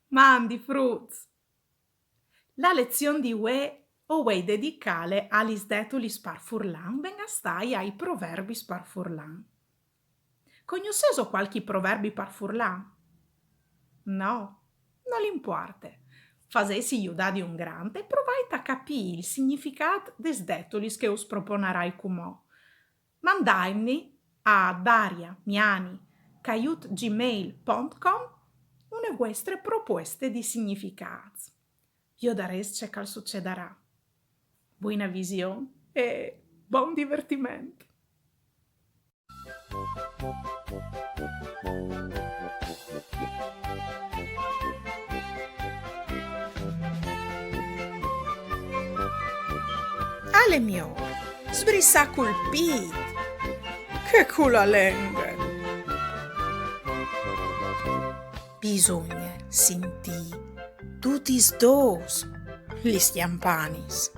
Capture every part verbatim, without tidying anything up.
Mandi fruts! La lezion di vuê o vuei dedicâle a lis detulis par furlan, ben a stâi ai proverbis par furlan. Cognossêso cualchi proverbi par furlan? No? Nol impuarte. Fasêsi judâ di un grant e provait a capî il significât des detulis che us proponarai cumò. Mandaitmi a daria miani caiut gmail pont com une vuestre propueste di significâts. Jodarês ce che al sucedarà. Buina vision e bon divertiment! Al è miôr sbrissâ cul pît che cu la lenghe. Bisugne sintî dutis dôs lis cjampanis.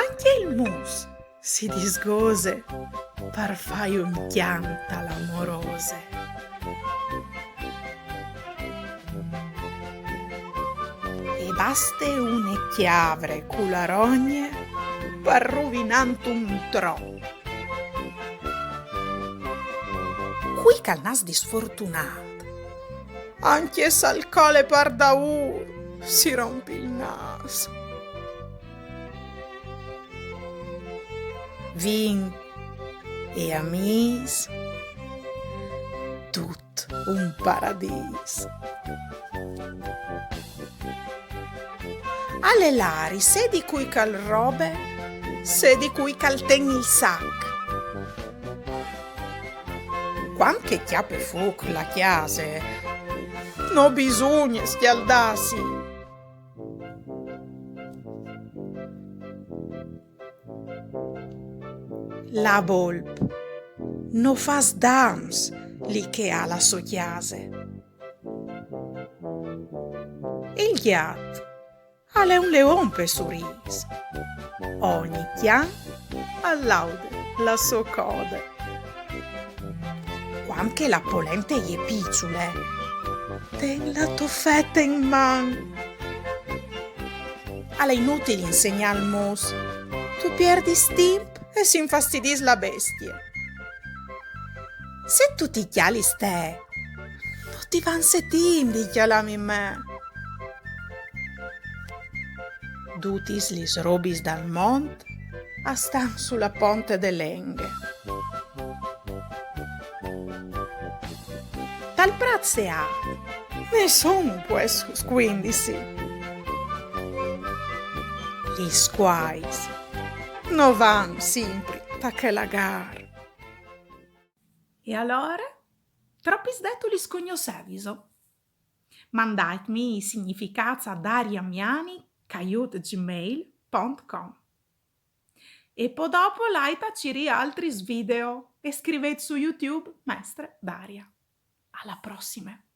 Ancje il mus si disgose par fâi un cjant a la morose. E baste une cjavre cu la rogne par ruvinânt un trop. Cui che al nas disfortunât, ancje se al cole par daûr, si romp il nâs. Vin e amîs, dut un paradîs. Al è lari, sedi cui che al robe, sedi cui che al ten il sac. Cuant che e cjape fûc la cjase, no bisugne scjaldâsi. La bolp no fâs dams li che e à la sô cjase. Il gjat al è un leon pe surîs. Ogni cjan al laude la sô code. Cuant che la polente e je piçule, ten la tô fete in man. Al è inutil insegnâ al mus. Tu pierdis timp e si infastidìs la bestie. Se tu ti cjalis te, no ti vanze timp di cjalâmi me. Dutis lis robis dal mont a stan su la ponte de lenghe. Tal prât seât, nissun pues scuindisi. Lis cuais no van simpri ta chê lagâr. E alore? Tropis detulis cognosseviso? Mandaitmi i significâts a daria miani caiut gmail pont com. E po dopo lait a cirî altris video e scrivêt su YouTube Mestre Daria. A la prossime!